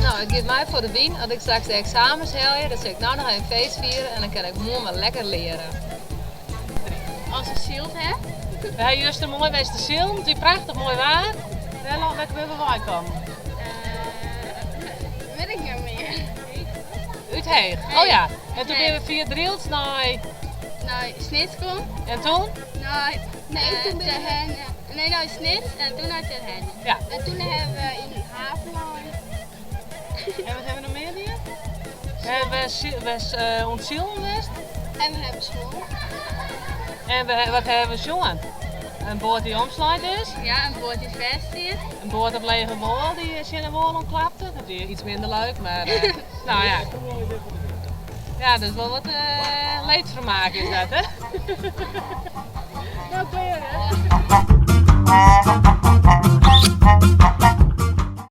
No, it giet my foar de wyn. As ik straks de eksamens helje, dan sil ik no noch even feest fiere en dan kin ik moarn wer lekker leare. As we syld ha. We ha juster moai west te silen, it wie prachtich moai waar. Wêr wêr binne we weikommen? Wit ik net mear. Út Heech. Oh ja. En toen binne we fia Drylts nei. Nei Snits kommen. En toen? Nei nee, toen Terherne. Nee, nei Snits en toen nei Terherne. Ja. En toen hawwe we yn de haven lein. En wat hawwe we noch mear dien? We hawwe we oan it silen west. En we hawwe swommen. En we, wat hawwe we sjoen? In boat dy't omslein is. Ja, in boat dy't fêst stiet. In boat op lege wâl dy't tsjin de wâl oanklapte. Dat wie iets minder leuk, mar uh, nou ja. Ja, dat is wol wat uh, leedvermaak is dat, hè? Nou, klear, hè?